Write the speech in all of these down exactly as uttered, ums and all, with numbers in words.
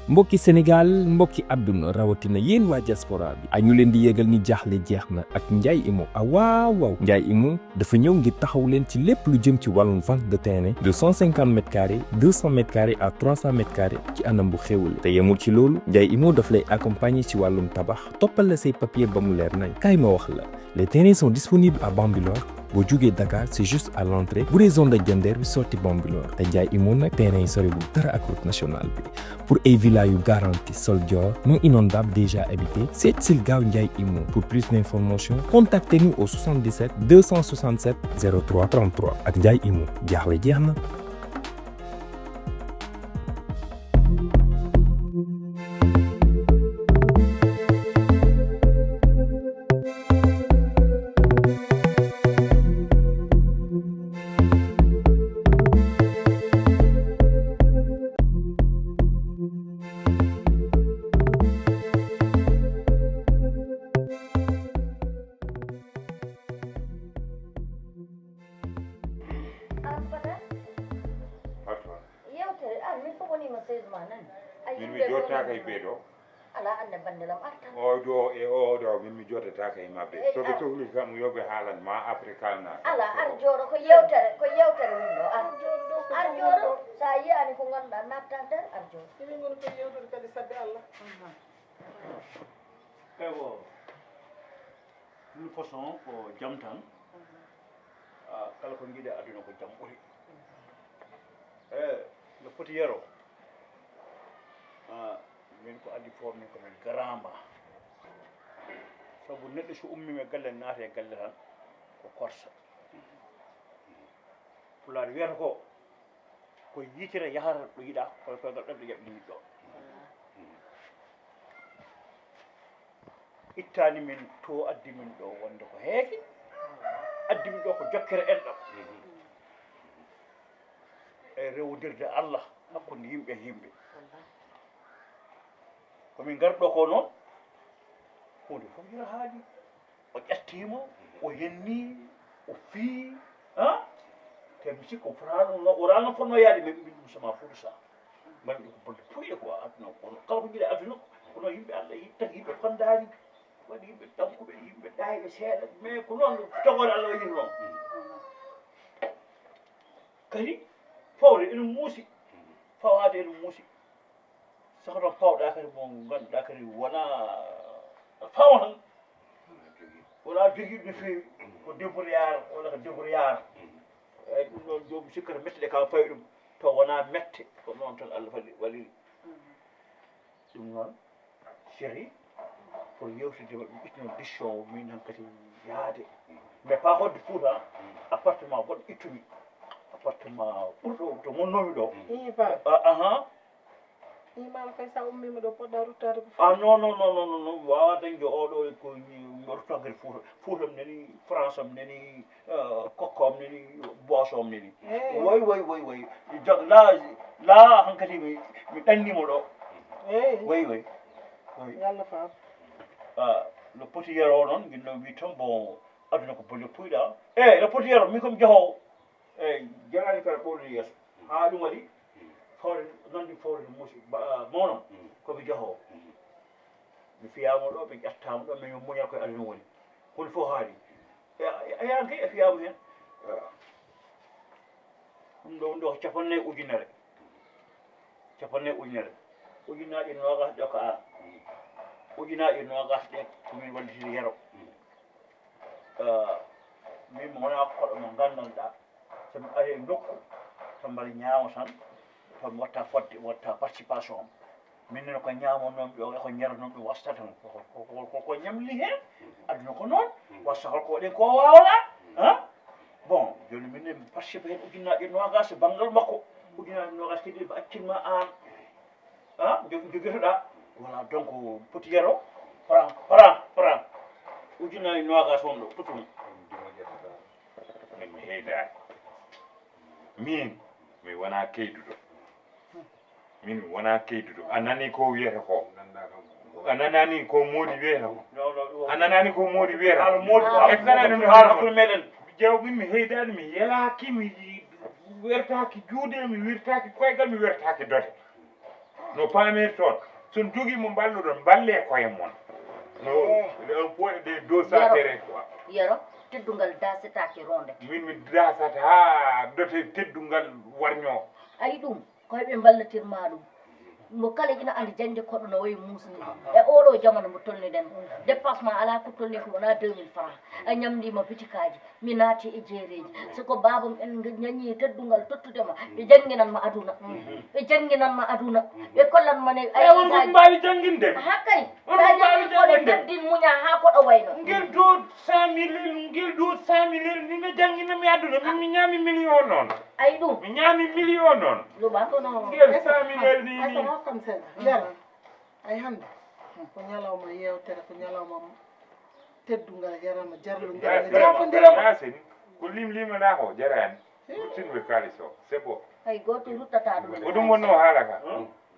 Mbokki Sénégal, mbokki àdduna, rawatina yéen waa diaspora bi, a ñu leen di yëgal ni jaaxle jeex na ak Ndiaye Imo. Ah waaw waaw, Ndiaye Imo dafa ñëw ngir taxaw leen ci lépp lu jëm ci wàllum vente de terrain, deux cent cinquante mètres carrés, deux cents mètres carrés à trois cents mètres carrés, ci anam bu xéwale. Te yemul ci loolu, Ndiaye Imo daf lay accompagner ci wàllum tabax, toppal la say papier ba mu leer nañ. Kaay ma wax la, les terrains sont disponibles à Bambilor. Boo jugee Dakar, c'est juste à l'entrée. Bu dee zone de Diender bi, sorti Bambilor. Te Ndiaye Imo nag, terrain yi soriwul dara ak route nationale bi. Pour ay villa yu garanti, sol Dior, non inondable, déjà habité, seet sil gaaw Ndiaye Imo. Pour plus d'informations, contactez-nous au soixante-dix-sept deux cent soixante-sept zéro trois trente-trois. Ak Ndiaye Imo, jaaxle jeex na. Yewtere, an min fof wonima seize ma nani. Min mi jottaaka e ɓee ɗo. Ala, an ne banndilam artan. O ɗo e o ɗo, min mi jottataaka e maɓɓe. So ɓe sohli kam, yo ɓe haalan ma après kalna. Ala, ar jooɗo, ko yewtere, ko yewtere woni ɗo. Ar jooɗo, sa yiyani ko ngannduɗaa natta nder, ar jooɗo. Emin ngoni ko yewtude kadi saɗde Allah. Ewo, d'une façon ko jam tan. Ah, kala ko njiɗa aduna ko jam ɓuri. E no foti yero. Ah, min ko addi fof min komin garama. Sabu neɗɗo so ummima e galle naata e galle tan ko korsa. Pulaar wiyata ko ko yitere yahata ɗo yiɗa kono koyngal ɗon ɗo yaɓɓini yiɗɗo. Ittani min to addi min ɗo wonde ko heeki. Addi min ɗo ko jokkere enɗam e rewodirde Allah hakkunde yimɓe e yimɓe. Komin ngarɗo ko noon hunde fof hira haali. O ƴattiima, o hennii, o fii. Te mi sikko fotaano no o raano fotno yaade mais ɓe mbiɗum sama fuuɗu sa mbaɗi ɗum ko bonde puyɗe ko aduna kono kala ko jiɗa aduna kono yimɓe allah yitta yimɓe fanndaani waɗi yimɓe ɗankuɓe yimɓe ɗayɓe seeɗa mais ko noon togoore allah waɗi noon. Kadi fawde ene muusi fawaade ene muusi saka noon pawɗa kadi mo ngannduɗaa kadi wona fawa tan. Wona jogiiɗo no feewi ko débrouillard wona ko débrouillard. Eyyi ɗum ɗon joomum sikkata mette ɗe kam fawi ɗum taw wona mette ko noon tan allah fali waliri. Ɗum noon chéri pour yewtidema ɗum ittino décision o min hankadi yaade mais pas hodde fouta appartement goɗɗo ittumi appartement ɓurɗo to gonnomi ɗo. Ahan. Imam kay sa ummima ɗo poɗɗa ruttade ko ah non non non non non mi wawa dañde oɗo ko mi ruttagel fouta fouta mi nani france mi nani kokko mi nani boisson mi nani way way way way la la hankadi mi mi ɗannimo ɗo. Way way way yalla fam ah no poti yero noon guinno wi tan bon aduna ko bolle puyɗa e no poti yero min komi jahowo. Eyi, jaraani kala ɓoyde yeeso. Haa ɗum waɗi, fawde, nandi fawde muusi, mawno, ko mi jahoowo. Mi fiyaama ɗo, mi ƴattaama ɗo, mais mi muñal koye aduna woni. Huunde fof haali. A yaani kay a fiyaama heen. Ɗum ɗo, ɗum ɗo ko cappannayi ujunere. Cappannayi ujunere. Ujunnaaje noogas ɗo ko aan. Ujunnaaje noogas ɗe ko min wallitiri yero. Min mi wonaa koɗo mo nganndanɗaa so mi ari e nokku to mbaɗa ñaama tan to mi watta fodde mi watta participation am min nene ko ñaamanoomi ɗo e ko njaranoomi ɗum wasta tan koko ñamli heen aduna ko noon wasta holko waɗen ko waawla bon jooni min ne mi participe heen ujunnaaje noogas e banngal makko ujunnaaje noogas kadi ɓe accin ma aan a jogi jogotoɗa voilà donc poti yero pran pran pran ujunnaji nogas on ɗo potum. Min mi heydaani min mi wona keyduɗo min mi wona keyduɗo a nani ko wiyata ko a nanani ko moodi wiyata ko a nanani ko moodi wiyata ko moodi ko haala hakkude meɗen jew min mi heydaani mi yelaki mi wertaki juude mi wertaki koygal mi wertaki dode. No paamirton, so on njogii mo mballuɗon, mballee koye mon. No, on poɗe de dosatere quoi. Yero, teddungal daasetaake ronde. Min mi daasata haa dote teddungal warñoo. Ayi ɗum, ko heɓe mballatir ma ɗum. Mo kala ina andi jañde koɗo no wayi muusni. E oɗo jamanu mo tolniɗen. Dépassement alaa ko tolni ko wonaa deux mille francs. A ñamndima bitikaaji. Mi naati e jeereeji. So ko baabam en ñañi teddungal tottude ma, ɓe jannginan ma aduna. Ɓe jannginan ma aduna. Ɓe kollan ma ne Ay on ko mbaawi jannginde. Hakkay. On ko mbaawi jannginde. Teddin muña haa ko ɗo wayno. Ngel do cent mille, ngel do cent mille, ni mi janngina mi aduna, min mi ñaami million noon. Ay ɗum. Mi ñaami million noon. Ɗuma. Ngel cent mille ni ni. Ay hannde ko ñalawma yeewtere, ko ñalawma teddungal, yarama jarlundiral e jafondira. Yaasin, ko limlimana ko jarani. Ruttinɓe kaalis o, c'est bon. Hay gooto ruttata ɗum e. Ko ɗum wonno haala ka.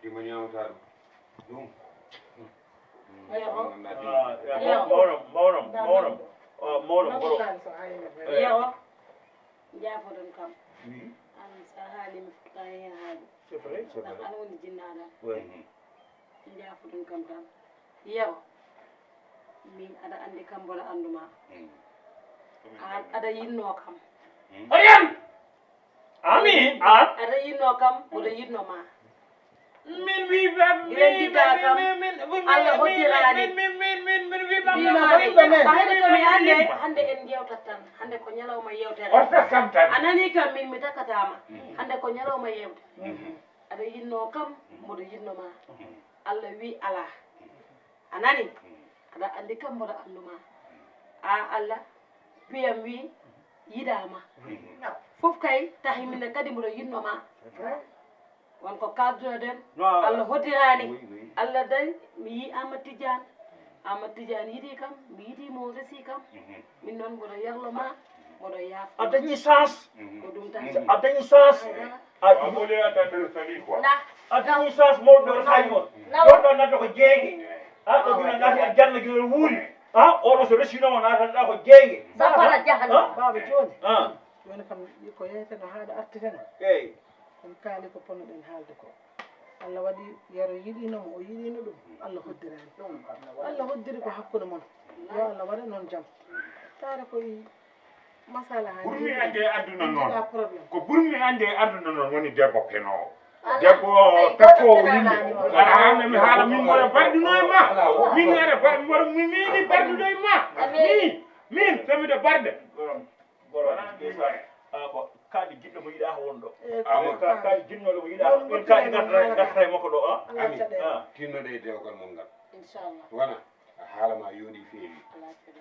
Dima ñaamata ɗum. Ɗum. Mawɗo, mawɗo, mawɗo, mawɗo goro. Yewo. Jaafoɗon kam. An sa haali mi fuɗɗa hen haali. C'est vrai, c'est vrai. An woni jinnaɗam. Jaafoɗon kam tan. Yewo. Min aɗa anndi kam mboɗo annduma. An aɗa yinnoo kam. Oɗo yiyam. Ami an. Aɗa yinnoo kam mboɗo yinnoo ma. Min wi ba min Ɓe njiɗaa kam. min Allah hoddiraani. Min min min min wi ba Wimaade. Ko hayde to mi annde hannde en njewtat tan. Hannde ko ñalawma yeewtere. Orta kam tan. A nanii kam min mi takkataa ma. Hannde ko ñalawma yeewde. Aɗa yinnoo kam mboɗo yinnoo ma. Allah wi alaa. A nani? Aɗa anndi kam mboɗo anndu ma. A Allah, piyam wi yiɗaa ma. Fof kay tahi minen kadi mboɗo yiɗno ma. Won ko kaabdunoɗen, Allah hoddiraani. Allah dañ, mi yii Aamadu Tijaan. Aamadu Tijaan yiɗi kam, mi yiɗi mo resi kam. Min noon mboɗo yarlo ma, mboɗo yaafo. A dañi chance. Ko ɗum tan. A dañi chance. A ɓoli a tan nder sali quoi. A dañi chance mawɗo ɗo sali on. Ɗon ɗo nadda ko jeege. A ɗo gina naati aljanna gina wuuri. A oɗo so resino mo naataɗa ko jeege. Safara jahannama. Baaba jooni. Jooni kam ko yeyteno haɗa artireno. Eyi. On kaali ko ponoɗen haalde ko. Allah waɗi yero yiɗino mo o yiɗino ɗum. Allah hoddiraani. Allah hoddiri ko hakkunde mon. Yo Allah waɗa noon jam. Taare koye. Ɓurmi annde e aduna noon, ko ɓurmi annde e aduna noon woni debbo penoowo. Debbo takkoowo yimɓe. Aɗa haala mi haala min mboɗo barduno e ma. Min aɗa mboɗo mi meeɗi bardude e ma. Min, min so miɗo barda. Kaali jiɗɗo mo yiɗaa ko won ɗo. Kaali jiɗnooɗo mo yiɗaa ko won. Kaali ngartata e makko ɗo. Tinnoɗe e dewgal mon ngal. Inchallah. Wona. A haala ma yooɗi feewi.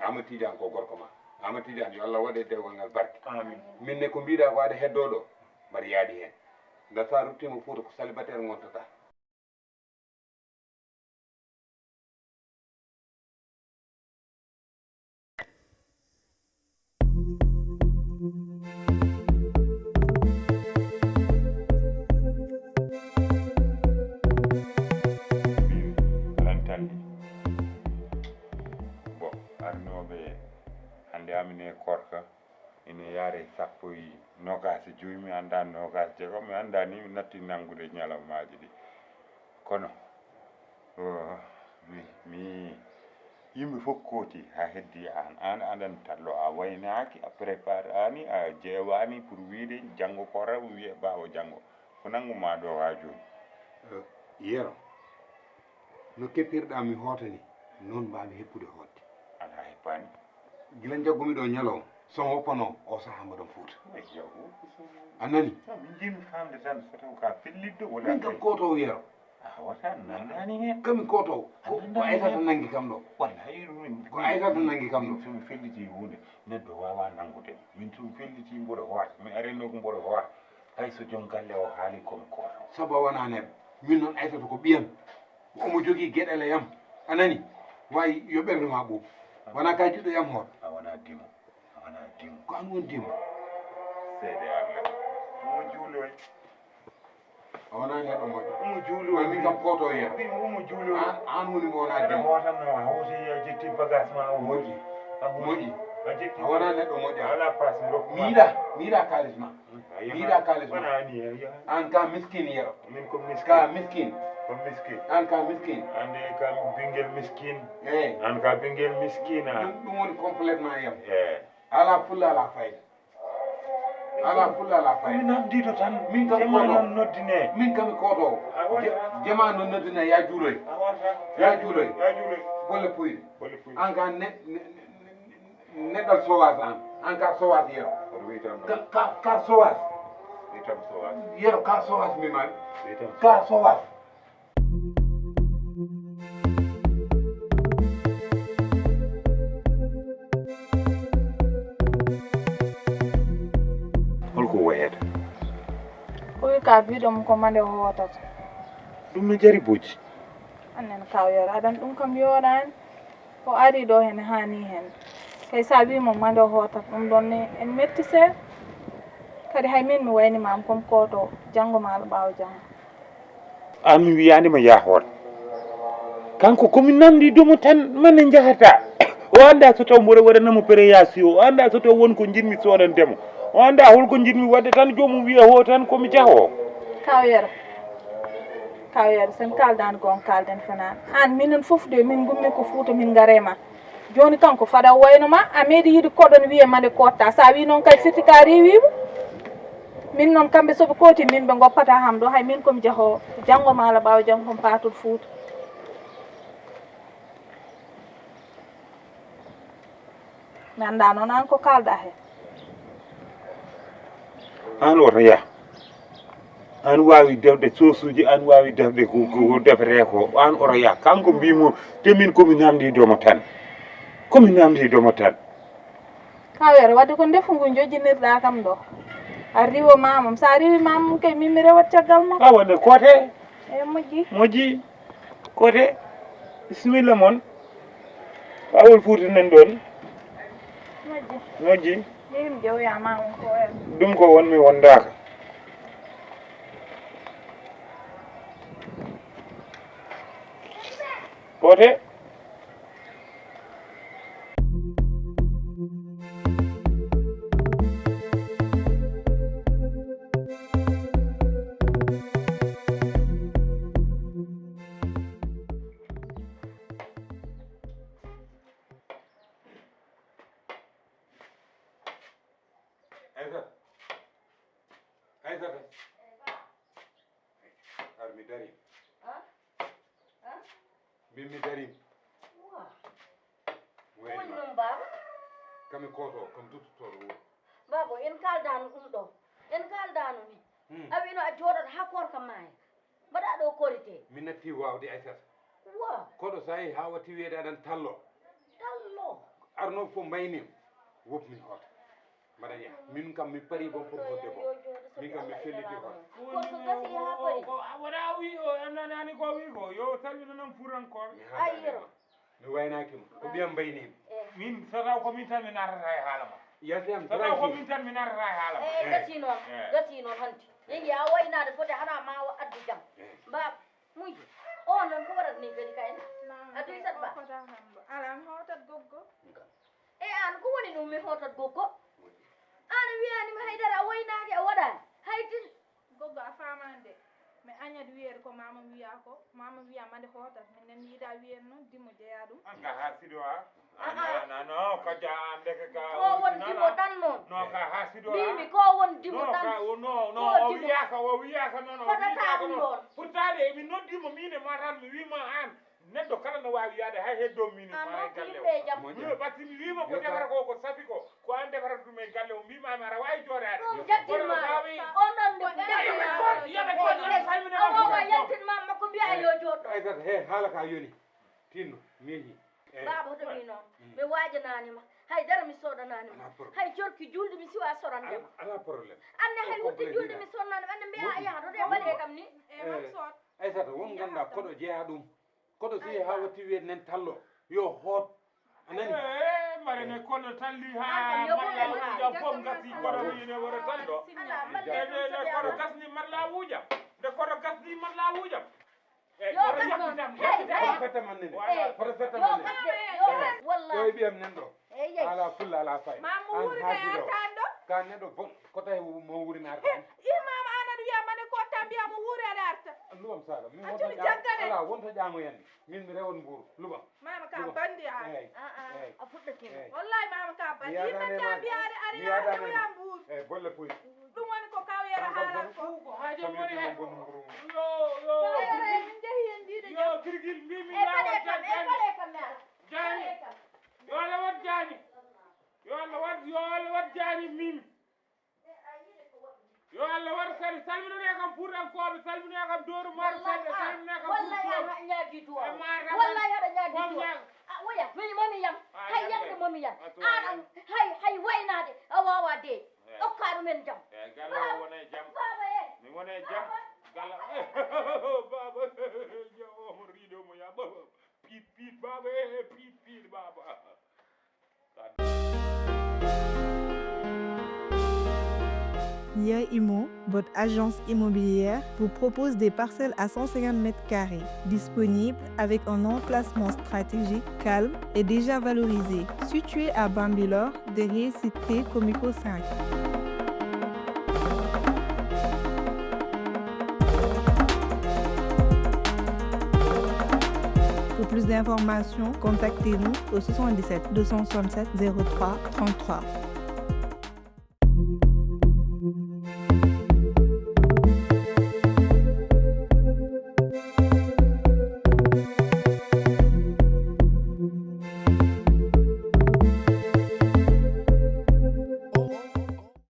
Ama Tidiane ko gorko ma. Ama Tidiane yo Allah waɗe dewgal ngal barke. Amin. Min ne ko mbiɗa ko aɗa heddo ɗo. Mbaɗa yaadi heen. Nde sa ruttima Fuuta ko célibataire ngontata. Alantalli. Bon, arnooɓe hannde amin e koorka ina yaare sappo e noogaas e joy, mi annda noogaas e jeego, mi annda ni mi natti nanngude ñalawmaaji ɗi. Kono mi mi yimɓe fof kooti haa heddi aan aan aɗan tallo a waynaaki a prépare ani a jeewaani pour wiide janngo ko rew wiye ɓaawo janngo ko nannguma ɗo haa jooni. Yero no keppirɗa mi hoota ni noon mbaami heppude hootde. Alaa heppaani. Gila njaggumi ɗo ñalawma so woppanoo o sahaa mbaɗon fuuta. A nani? Min njiimi faamde tan so taw ka fellitɗo wala. Min kam kootowo yero. A wata nanndani heen. Kamin kootowo ko aytata nanngi kam ɗo. Wallahi ɗum. Ko aytata nanngi kam ɗo. Somi felliti huunde neɗɗo waawaa nanngude. Min somi felliti mboɗo hoota mi arenoo ko mboɗo hoota hay so joom galle o haali komi kootowo. Sabu a wonaa neɗɗo. Min noon aytata ko ɓiyam. Ko omo jogii geɗale yam. A nani? Wayi yo ɓernde ma ɓooɓ. Wonaa ka jiɗɗo yam hoota. A wonaa dimo. A wonaa dimo. Ko an woni dimo. Seede Allah. Omo juuloy. A wonaa neɗɗo moƴƴo. Omo juuloy. Min kam kooto o yiyata. Min omo juuloy. An woni mo wonaa dimo. Aɗa hootanno a hooti a ƴetti bagage ma a hooti. Moƴƴi. A ƴetti. A wonaa neɗɗo moƴƴo. A alaa paas mi rokku ma. Mi yiɗaa. Mi yiɗaa kaalis ma. Mi yiɗaa kaalis ma. An ka miskin yero. Min ko miskin. Ka miskin. Ko miskin. An ka miskin. Ande ka ɓinngel miskin. Eey. An ka ɓinngel miskin, a. Ɗum, ɗum woni complètement yam. Eey. Alaa fulla, alaa fayda. Alaa fulla, alaa fayda. Min namdiiɗo tan. Min kam jama kooto. Noon noddine. Min kam kooto. A warta. Je-, jama noon noddine, yaa juuloy. A warta. Yaa juuloy. Yaa juuloy. Golle puyɗe. Golle puyɗe. An ka ne-, ne-, ne-, ne-, neɗɗal sowas an. An ka sowas yero. Oto wiy tan noon. Ka, ka, ka sowas. Wiy tan sowas. Yero ka sowas mi mari. Wiy tan ka sowas. Holko wayata? Ko wi ka biɗo mo ko mande hootata. Ɗum no jari bojji. Annen kawyoro, aɗan ɗum kam yooɗaani. Ko ari ɗo hene haani heen. Kay so a wii mo mande o hootat ɗum ɗon ne en metti seeɗa. Kadi hay min mi wayni maam comme kooto janngo maa ɓaawo janngo. An mi wiyaani mo yaa hoot. Kanko ko mi nanndi domo tan mande njahata. O anndaa so taw mboɗo waɗana mo préyation. O anndaa so taw won ko njiɗmi soodande mo. O anndaa holko njiɗmi waɗde tan joomum wiya hoo tan ko mi jahoo. Kaw Yero. Kaw Yero, sen kaaldaani ko on kaalden fenaani. Aan minen fof de min ngummi ko Fuuta min ngare ma. Jooni kanko fada wayno ma, a meeɗi yiide koɗon wiye mande kotta. Sa wi noon kay firti ka rewi mo. Min noon kamɓe soɓe kooti min ɓe goppata ham ɗo, hay min komi jahoowo. Janngo ma ala ɓaawo janngo komi paatol Fuuta. Mi anndaa noon aan ko kaalɗaa heen. Aan oto yah. Aan waawi defde soosuuji, aan waawi defde ko, ko, ko defetee ko. Aan oto yah. Kanko mbii mo, te min ko mi nanndi domo tan. Ko mi nanndi domo tan. Kaw Yero, wadde ko ndefu ngu njojjinirɗaa kam ɗo. A riwo maamam. So a riwi maamam kay, min mi rewat caggal makko. Awa ne koote. E moƴƴi. Moƴƴi. Koote. Bisimilla mon. Awol Fuuta nan ɗoon. Moƴƴi. Moƴƴi. Min ƴeewyama on ko en. Ɗum ko wonmi wondaaka. Koote. Aysata. Aysata. Ar mi dari. Ah? Ah? Min mi dari. Wa. Woni non, baaba? Kami koto, kam tuttotoɗo wuro. Baaba, en kaaldaano ɗum ɗo. En kaaldaano ni. Hmm. A wino a jooɗoto haa koorka maaya. Mbaɗa ɗo korite. Mi natti waawde Aysata. Wa. Koɗo so a yii haa watti wiyeede aɗan tallo. Tallo? Arno fof mbaynim. Wop min hoota. Mbaɗa yaha. Min kam mi pari bon pour hootde bon. Min kam mi felliti hoota. Kono ko gasi haa pari. Ko a wona wi o nanaani ko wi ko. Yo salmina noon fuurankooɓe. Mi haaldaani ma. Mi waynaaki ma. Ko ɓiyam mbaynim. Eh. Min so taw ko min tan mi naatata e haala ma. Yalti am. So taw ko min tan mi naatata e haala ma. Eh, gasi noon. Eh. Gasi noon hanti. Yehi a waynaade foti hana ma o addu jam. Eh. Mbaaba. Muyde. O noon ko waɗat ni kadi kay? Naam, a duysat ba? Ala mi hootat goggo. E aan ko woni ɗum mi hootat goggo? Aan a wiyaani mi haydara a waynaaki a waɗaani. Hay tin. Goggo a faamaani de. Mi añat wiyeede ko maama wiya ko. Maama wiya mande hootat. Min nen yiɗa wiyeede noon dimo jeyaa ɗum. An ka haa sido a. Ah, ah. An, an, no, ka ja, an de ka, ka, ko won dimo tan noon. No, ka haa sido a. Mimi, ko won dimo tan. No, ka, o, no, no, o wiyaaka, o wiyaaka, no, no, o wiyaaka, no. Fotata ɗum ɗoon. Pourtant de, mi noddi mo, min e ma tan, mi wii ma aan, neɗɗo kala no waawi yaade hay heddo min e ma e galle o. Min e batti, mi wii mo ko defata ko, ko safi ko, ko aan defata ɗum e galle o, mbii ma mi ara waawi jooɗaade. Ɗum jattin ma. Kono sa wi- On ɗon nde ko jattin ma. Yoɓe jooɗo, yoɓe jooɗo, salmina ma. Awa, yaltin ma, makko mbiya yo jooɗo. Aysata, he, haala ka yoni. Tinno, miñi. Eh. Baaba hoto mi noon. Mm. Mi waajanaani ma. Hay dara mi soodanaani ma. Alaa problème. Hay corki juulɗi mi siwa sorande ma. Alaa problème. Anne hay hutti juulɗi mi sonnani ma. Anne mbiya a yaha to de mbaɗe kam ni. Eh, Aysata, won ngannduɗaa koɗo jeyaa ɗum. Koɗo si haa watti wiyeede nen tallo. Yo hoot. A nani? Eh, mbaɗe ne koɗo talli haa malla wuuja fof ngati koɗo wiyeede woro tallo. Nde, nde, nde koɗo gasni malla wuuja. Nde koɗo gasni malla wuuja. Yo gas noon. Hey, hey. Hoto fetta man nene. Hoto fetta man nene. Yo gas de, yo gas. Wallahi. Ɗo e ɓiyam nan ɗo. Hey, hey. Ala fulla, ala fay. Maam mo wuuri kay artaan ɗo. Ka neɗɗo bon, ko tawi mo wuuri na artaan. Imam Amadou wiya mane ko tambiya mo wuuri aɗa arta. Luɓam saga. Min wonta ƴaamo yande. Min mi rewon mbuuru. Luɓam. Mama ka bandi a. Eyi. A a. A fuɗɗotima. Wallahi mama ka bandi. Yimɓe ka mbiyaade ari a rewoya mbuuru. Eyi, bolle puy. Ɗum woni ko kawyere haala ko. Ko haaje moni he. Yo yo. Kawyere min jehi en ndiɗo. Yo birgil mbimi lawa jaddani. Jaani. Yo Allah wat jaani. Yo Allah wat yo Allah wat jaani min. Yo Allah waɗ kadi salminane kam fuutankooɓe, salminane kam dooru mar salde, salminane kam wallahi aɗa ñaagi duwa. Wallahi aɗa ñaagi duwa. Woya mami yam. Hay yamde mami yam. An an hay hay waynaade a wawa de. Okka ɗumen jam. Galle o wona e jam. Baba e. Mi wona e jam. Galle. Baba. Jawo mo riido mo ya baba. Piit piit baba e piit piit baba. Imo, votre agence immobilière, vous propose des parcelles à cent cinquante mètres carrés, disponibles avec un emplacement stratégique, calme et déjà valorisé, situé à Bambilor, derrière Cité Comico cinq. Pour plus d'informations, contactez-nous au soixante-dix-sept deux cent soixante-sept zéro trois trente-trois.